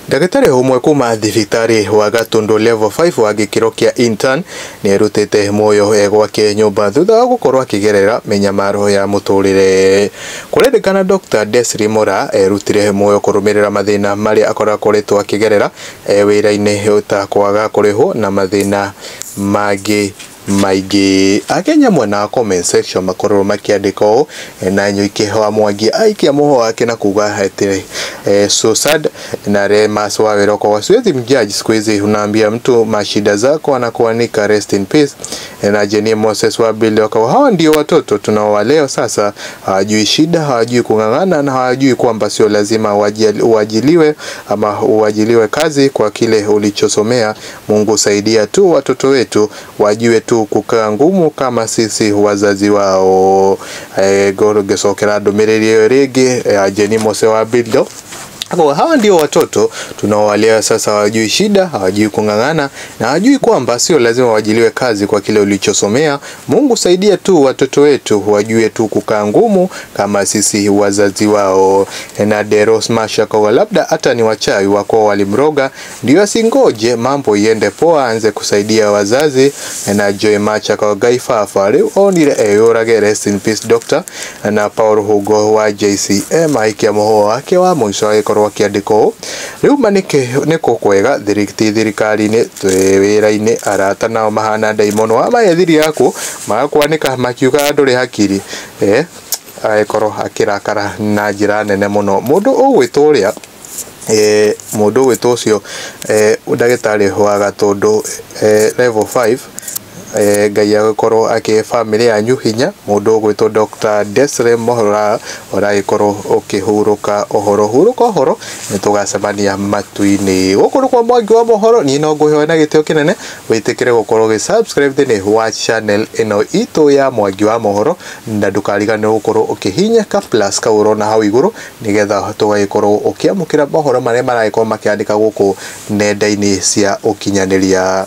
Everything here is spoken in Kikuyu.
Ndagĩtarĩ ũmwe kuma thibitarĩ wa Gatundu level 5 wa gĩkĩro kĩa intern nĩerutĩte muoyo e gwake nyũmba thutha wa gũkorwo akĩgerera mĩnyamaro ya mũtũrĩre. Kũrerĩkana Dr. Desri Mora erutire muoyo kũrũmĩrĩra mathĩna marĩa akoretwo akĩgerera e wĩra-inĩ ta kwaga kũrĩhwo na mathĩna mangĩ maingĩ. Akenya mwena wa comment section makorwo makĩandĩka ũũ na Nyuike wa Mwangi aikia mũhũ wake na kuga ati so sad. Na Remas wa Weroko siwezi mjudge siku hizi, unaambia mtu mashida zako anakuanika, rest in peace. Na Jenny Moses wa Billy wakawa hawa ndio watoto tunaowaleo sasa, hawajui shida, hawajui kung'ang'ana na hawajui kwamba sio lazima uajiliwe ama uajiliwe kazi kwa kile ulichosomea. Mungu saidia tu watoto wetu wajue tu kukaa ngumu kama sisi wazazi wao. Gũcokera ndũmĩrĩri ĩyo rĩngĩ ya Jenny Moses wa Bildo. Hawa ndio watoto tunaowalea sasa, hawajui shida, hawajui kung'ang'ana na hawajui kwamba sio lazima waajiliwe kazi kwa kile ulichosomea. Mungu saidia tu watoto wetu wajue tu kukaa ngumu kama sisi wazazi wao. Na Deros Masha kwa labda hata ni wachawi wako walimroga, ndio asingoje mambo iende poa anze kusaidia wazazi. Na Joy Macha kwa Gaifafa rĩu onire eyũrage, rest in peace doctor. Na Paul Hugo wa JCM aikia mũhũa wake wa mũico agĩkorwo akĩandĩka ũũ: rĩu ma nĩkũ kwega ti thirikari-inĩ twĩ wĩra-inĩ, arata nao mahana ndaimono wa maethiri yaku magakwanĩka makiuga ndũrĩ hakiri. Agĩkorwo akĩrakara na njĩra nene mũno mũndũ ũgwĩtwo ũrĩa mũndũ ũgwĩtwo ũcio ndagĩtarĩ wa Gatundu level 5. Ngai agĩkorwo akĩhe bamĩrĩ yanyu hinya. Mũndũ ũgwĩtwo Dr. Desre Mohora ũragĩkorwo ũkĩhurũka ũhoro, hurũka ũhoro, nĩtũgacemania matu-inĩ. Gũkũ nĩ kwa Mwangi wa Mohoro, niĩ no ngũhe na gĩtĩo kĩnene wĩtĩkĩre gũkorwo ũgĩ subscribe thĩinĩ wa channel ĩno itũ ya Mwangi wa Mohoro, na ndũkariganĩrwo gũkorwo ũkĩhihinya ka plus kau ũrona hau igũrũ, nĩgetha tũgagĩkorwo ũkĩamũkĩra mohoro marĩa maragĩkorwo makĩandĩka gũkũ nenda-inĩ cia ũkinyanĩria.